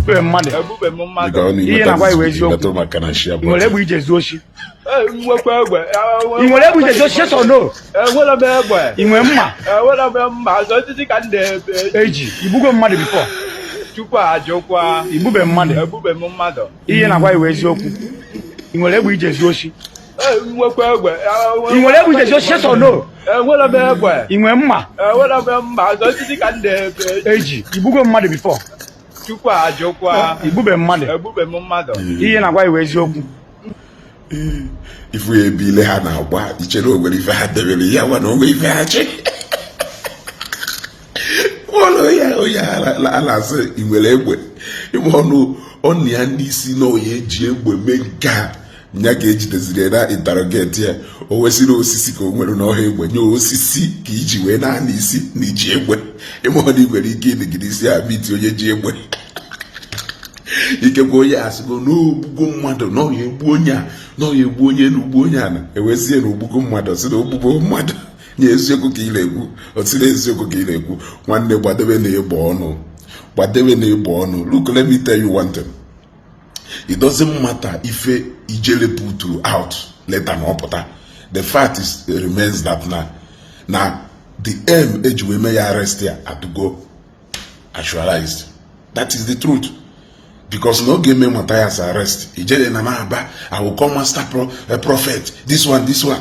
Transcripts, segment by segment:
Egbube mmadụ. Egbube m mmadụ. Biko, ọ na Ihe na-agwa iwe eziokwu. Metụ maka na share Ị nwere button. egbe ije zuo oshi? Ee, nwekwa egbe. Ị nwere egbe ije zuo oshi, yes or no? Enwere m egbe. Ị nwere mma? Enwere m mma. Azụ osisi ka m na-ebe. Eji igbugo mmadụ before? Tupu ajụkwa. Igbube mmadụ. Egbube m mmadụ. Ihe na-agwa iwe eziokwu. Ị nwere egbe ije zuo oshi? Ee, nwekwa egbe. Ị nwere egbe ije zuo oshi, yes or no? Enwere m egbe. Ị nwere mma? Enwere m mma. Azụ osisi ka m na-ebe. Eji igbugo mmadụ before? Tupu ajụkwa. Igbube mmadụ. Egbube m mmadụ. Ihe na-agwa iwe eziokwu. Ifu ya ebe ile ha na-agba ichere o nwere ife ha debere ya gwa na onwe ife ha chi ụlọ ya onye a na-asị ị nwere egbe ịma ọnụ ọnụ ya n'isi na oya eji egbe mee nke a nya ka ejideziri ya na interrogate ya. O wesịrị osisi ka o nwere n'ọha egbe nye osisi ka iji wee naanị isi na iji egbe. Ịma ọnụ ị nwere ike ịnịgide isi a miti onye ji egbe. Ikekwe onye asịgo n'ogbugbo mmadụ na ọya egbu onye a na ọya egbu onye na ugbu onye a na ewezie na ogbugbo mmadụ si na ogbugbo mmadụ nye eziokwu ka ị na-ekwu osi na eziokwu ka ị na-ekwu. Nwanne, gbadebe na ịgba ọnụ, gbadebe na ịgba ọnụ. Look, let me tell you one thing. It doesn't matter ife Ijele put out later na ọpụta. The fact is remains that na the aim eji wee mee ya arrest ya adugo actualized. That is the truth, because n'oge eme Matthias arrest, Ijele na na-aba, "I will call master prophet this one, this one."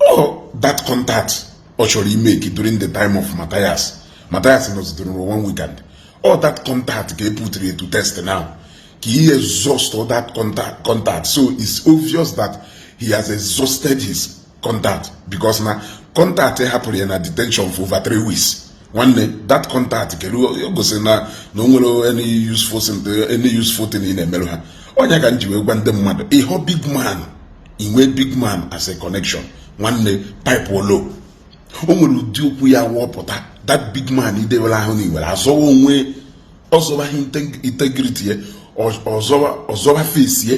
Oh, that contact ọ chọrọ imeke during the time of Matthias, Matthias nọzidoro one weekend. All that contact ka e putiri to test now, ka he exhaust all that contact. So it's obvious that he has exhausted his contact, because na contact hapụrụ ya na detention for over 3 weeks. Nwanne, that contact kedu o gosiri na o nwere any useful thing ị na-emerụ ha. Onye ka m ji wee gwa ndị mmadụ, ịhọ big man, inwe big man as a connection, nwanne, pipe olo o nwere ụdị okwu ya wọpụta. That big man idewere ahụ na iwere azọwa onwe, ọzọwa integrity ya, ọzọwa face ya.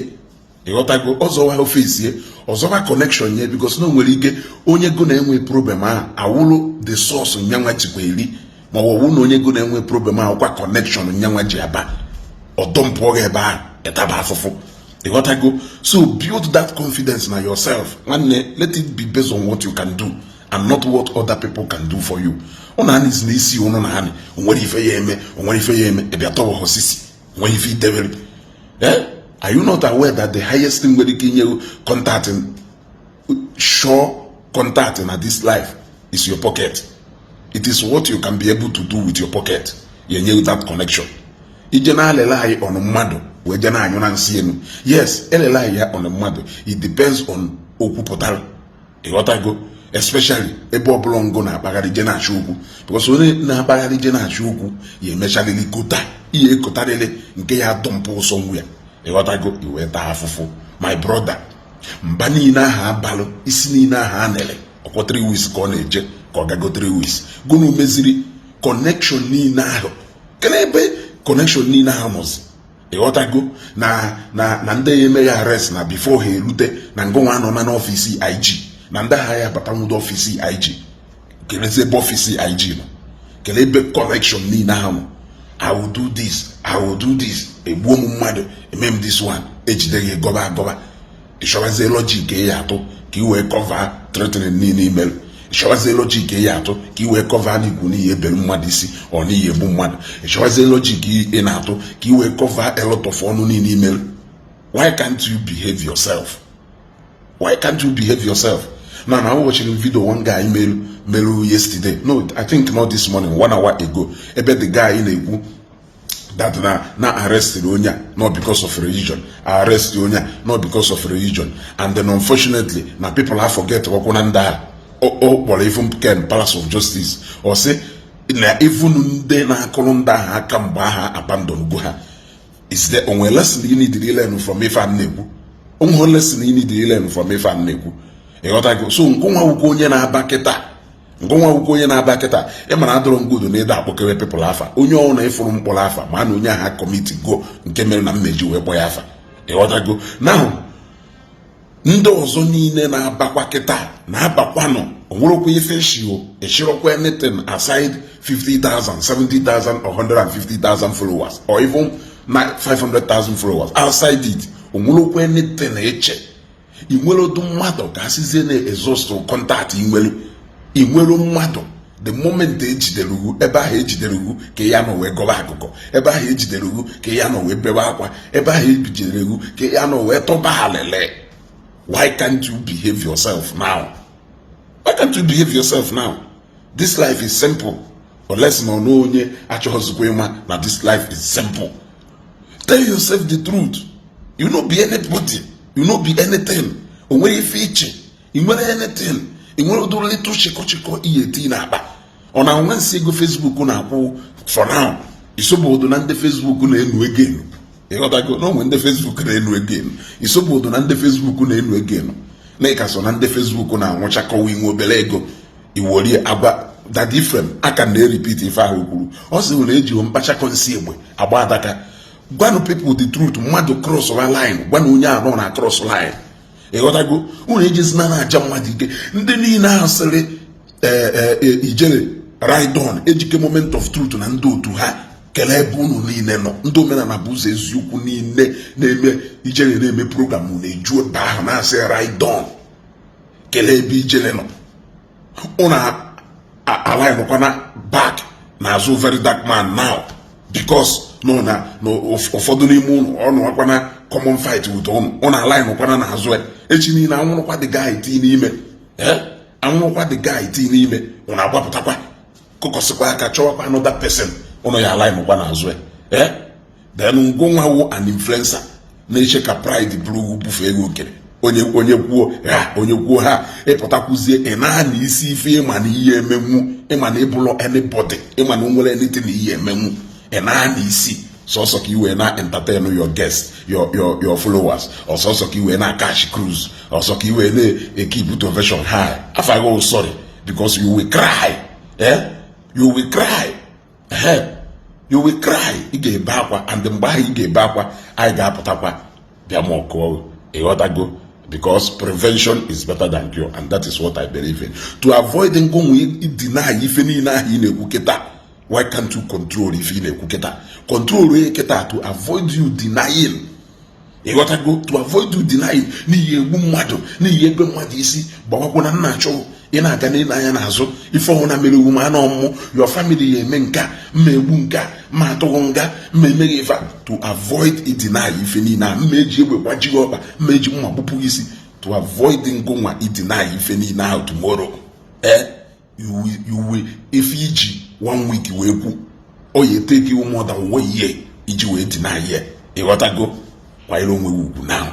Ịghọtago? Ọzọwa face ya, ọzọwa connection ya, because na o nwere ike onye go na-enwe problem ahụ awụrụ the source nyanwa jikwa eri, ma ọ bụ na onye go na-enwe problem ahụ kwa connection nyanwa ji aba ọdọmpụọ gị ebe ahụ ịtaba afụfụ. Ịghọtago? So build that confidence na yourself. Nwanne, let it be based on what you can do and not what other people can do for you. Ọ na-anị na isi ụnụ na anị onwere ife ya eme, onwere ife ya eme ịbịa tọwa osisi onwere ife idebere. Eh, are you not aware that the highest thing nwere ike inye contact, sure contact na this life is your pocket? It is what you can be able to do with your pocket ya enye you that connection. Ije na-alele anyị ọnụ mmadụ wee je na-anyụ na nsị enu. Yes, elele anyị ya ọnụ mmadụ. It depends on okwu pụtara. Ịghọtago? Especially ebe ọbụla ngụ na-akpagharị je na-achọ okwu, because onye na-akpagharị je na-achọ okwu ya emechalili kota ihe ekotarịrị nke ya dọmpụ ụsọ nwu ya. Ịghọtago? Iwee taa afụfụ, my brother. Mba niile ahụ abalụ isi niile ahụ a nere ọkwọ 3 weeks ka ọ na-eje ka ọ gago 3 weeks gụnụ meziri connection niile ahụ. Kedu ebe connection niile ahụ nọzi? Ịghọtago? Na ndị ya eme ya arrest na before ha erute na ngụnwa nọ na n'ọfịs IG na ndị agha ya abata nwudo ọfịs IG. Kelezi ebe ọfịs IG nọ? Kelee ebe connection niile ahụ nọ? "I will do this, I will do this." Egbuo m mmadụ, eme m this one, ejide gị gọba agọba. Ịchọwazie logic ya atụ ka ị wee cover threatening niile imerụ. Ịchọwazie logic ya atụ ka ị wee cover n'ikwu n'ihi ebere mmadụ isi ọ n'ihi egbu mmadụ. Ịchọwazie logic ị na-atụ ka ị wee cover a lot of ọnụ niile imerụ. Why can't you behave yourself? Why can't you behave yourself? Now I watching video one guy meru yesterday, no, I think not this morning, one hour ago, ebe the guy na-ekwu that na arrested onye a not because of religion, arrest onye a not because of religion, and then unfortunately na people have forget ọkwụ na ndị a ọ kpọrọ even Ken Palace of Justice. Ọ sị na even ndị na-akụrụ ndị ahụ aka mgbe aha abandon go ha. Is there onwe lesson you need to learn from ife a na-ekwu? Onwe lesson you need to learn from ife a na-ekwu? Ịghọtago? So ngụnwa wukwu onye na-aba kịta, ngụnwa wukwu onye na-aba kịta, ị mara adọrọ ngodo na ịda akpọkewe people afa. Onye ọwụ na ịfụrụ mkpọrọ afa ma na onye ahụ commit go nke mere na mmeji wee kpọ ya afa. Ịghọtago? Now ndị ọzọ niile na-abakwa kịta na-abakwanụ onwerokwa ife shio echirokwa anything aside 50,000, 70,000 or 150,000 followers or even Na 500,000 followers outside it, onwelokwa anything eche ị nwere odu mmadụ ka asịzie na exhaust contact ị nwere. Ị nwere mmadụ, the moment ejidere ugwu ebe ahụ, ejidere ugwu ka ya nọ wee gọba akụkọ ebe ahụ, ejidere ugwu ka ya nọ wee bebe akwa ebe ahụ, ejidere ugwu ka ya nọ wee tọba alele. Why can't you behave yourself now? Why can't you behave yourself now? This life is simple, unless na ọnụ onye achọghịzikwa ịma na this life is simple. Tell yourself the truth. You no be anybody, you no be anything. O nwere ife iche ị nwere anything ị nwere ụdịrị little chịkọ ihe eti n'akpa. Ọ na-nwe nsị ego Facebook na-akwụ for now. Isobodo na ndị Facebook na-enu ego enu, ịghọtago na onwe ndị Facebook na-enu ego enu. Isobodo na ndị Facebook na-enu ego enu, na ịka so na ndị Facebook na-anwụchakọwa inwe obere ego iworie agwa. Daddy Ephraim aka na-erepeat ife ahụ kwuru. Ọ sị na eji mkpachakọ nsị egbe agba adaka. Gwanụ people the truth. Mmadụ cross line, gwanụ onye ahụ na cross line, ịghọtago? Unu ejizina na-aja mmadụ ike. Ndị niile ahụ sịrị Ijele ride on, Ejike Moment of Truth na ndị otu ha, kelee ebe unu niile nọ. Ndị Omenala bụ Ụzọ Eziokwu niile na-eme Ijele na-eme program na-eju ebe ahụ na-asị ride on. Kelee ebe Ijele nọ. Unu alignụkwana back n'azụ Very Dark Man now, because nọ na ụfọdụ n'ime unu ọnụ akwana common fight with unu. Unu alignụkwana n'azụ ya. Echi niile anwụrụkwa the guy tii n'ime, anwụrụkwa the guy tii n'ime, unu agbapụtakwa kụkọsịkwa aka chọwakwa another person unu ya alignụkwa n'azụ ya. Then ngụnwa wụ an influencer na-eche ka pride bụrụ bufee ego okere onye onye kwuo ha, onye kwuo ha, ịpụtakwuzie ị na-ana isi ife. Ịma na ihe emenwu, ịma na ịbụlọ anybody, ịma na o nwere anything na ihe emenwu, ị na-ana isi sọsọ ka i wee na entertain your guests, your followers, ọsọsọ ka i wee na catch cruise, ọsọ ka i wee na-ekeep to version high. Afaghị, sorry, because you will cry, eh? You will cry, eh? You will cry. Ị ga-ebe akwa, and mgbe ahụ ị ga-ebe akwa, anyị ga-apụtakwa bịa ma ọkụọ, ịghọtago? Because prevention is better than cure, and that is what I believe in. To avoid ngonwe deny ife niile ahụ ị na-ekwu kịta, why can't you control ife ị na-ekwu kịta? Control onye kịta to avoid you denying, ịghọtago? To avoid you denying n'ihi egbu mmadụ, n'ihi ebe mmadụ isi gbawakwo na nna achọ ị na-aga n'ile anya n'azụ. Ife ọhụrụ na mere ewu ma na ọmụmụ your family ya eme nka mma egbu nka mma atụghị nga mma emeghị ife. To avoid ideny ife niile a, mma eji egbe gbajighị ọkpa, mma eji mma gbupụ isi, to avoid ngụnwa ideny ife niile ahụ tomorrow, eh, you will ife iji one week wee kwu, ọ ya take you more than one year iji wee deny ya, ịghọtago? Kwanyere onwe gị ugwu now.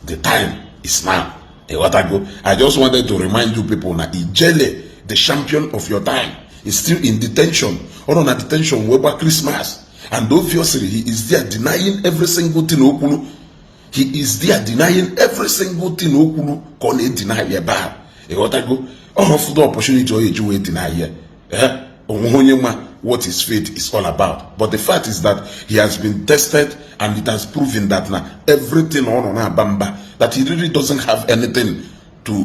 The time is now, ịghọtago? I just wanted to remind you people na Ijele, the champion of your time, is still in detention. Ọ nọ na detention wee gba Christmas, and obviously he is there denying every single thing o kwuru. He is there denying every single thing o kwuru ka ọ na-edeny ebe ahụ, ịghọtago? Ọ hụfụdo opportunity ọ eji wee deny ya. Eh, onweghị onye ma what his faith is all about, but the fact is that he has been tested and it has proven that na everything ọ nọ na-aba mba, that he really doesn't have anything to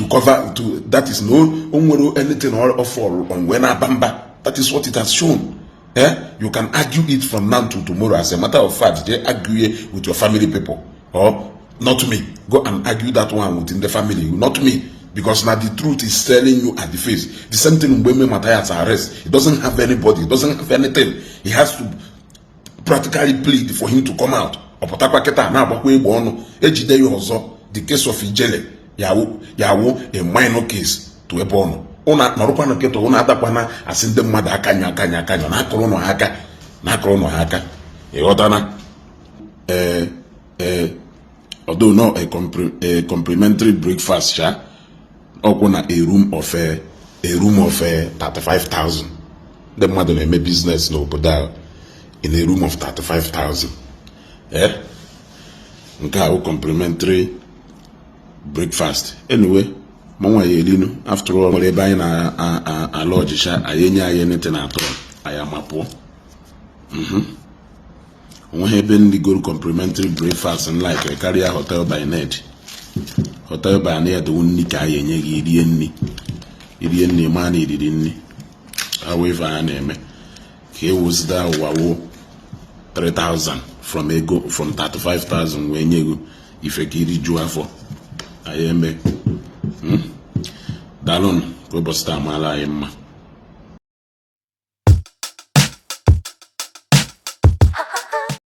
cover to. That is, no o nwere anything or fall on wee na-aba mba. That is what it has shown, eh? You can argue it from now to tomorrow. As a matter of fact, they argue it with your family people or not me. Go and argue that one within the family, not me, because now the truth is staring you at the face. The same thing mgbe Matthias arrest, he doesn't have anybody, he doesn't have anything. He has to practically plead for him to come out. Ọ pụtakwa kịta na-agbakwa egbe ọnụ ejide ya ọzọ. The case of Ijele yawu yawu a minor case to ebe ọ nọ. Ụnụ nọrụkwanụ kịta, ụnụ adakwana asị ndị mmadụ akanyọ akanyọ akanyọ na-akụrụ ụnụ ha aka, na-akụrụ ụnụ ha aka, ịghọtana? Ee, although not a complimentary breakfast sha, ọkwụ na a room of 35,000. Ndị mmadụ na-eme business n'obodo a in a room of 35,000. Eh, nke a bụ complimentary breakfast. Anyway, mụnwa ya elinu. After all, nwere ebe anyị na-ala ọjịcha, anyị enye anyị anything atọ, anyị amapụọ. Onweghị ebe ndị goro complimentary breakfast like karịa Hotel by Ned. Hotel by Ned wụ nri ka anyị enye gị, irie nri, irie nri ma na iriri nri. Awụ ife a na-eme ka ewuzida ụwa wo. 3000 from ego, from 35,000 wee nye ego ife ka iri juo afọ anyị eme. Daalụnụ, ka ụbọchị taa maara anyị mma.